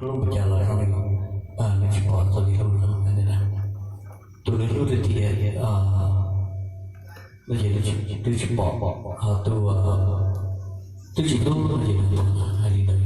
Hlub npaum cas los zoo li, nws tsis pom txog li hlub no. Tus nws hlub tiag tiag no ces nws twb tsis pom, ho tus twb tsis hlub no ces nws hais li ntawd.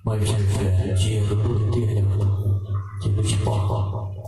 Mas ib tshaj tsis yog tus hlub tiag tiag, ces nws tsis pom.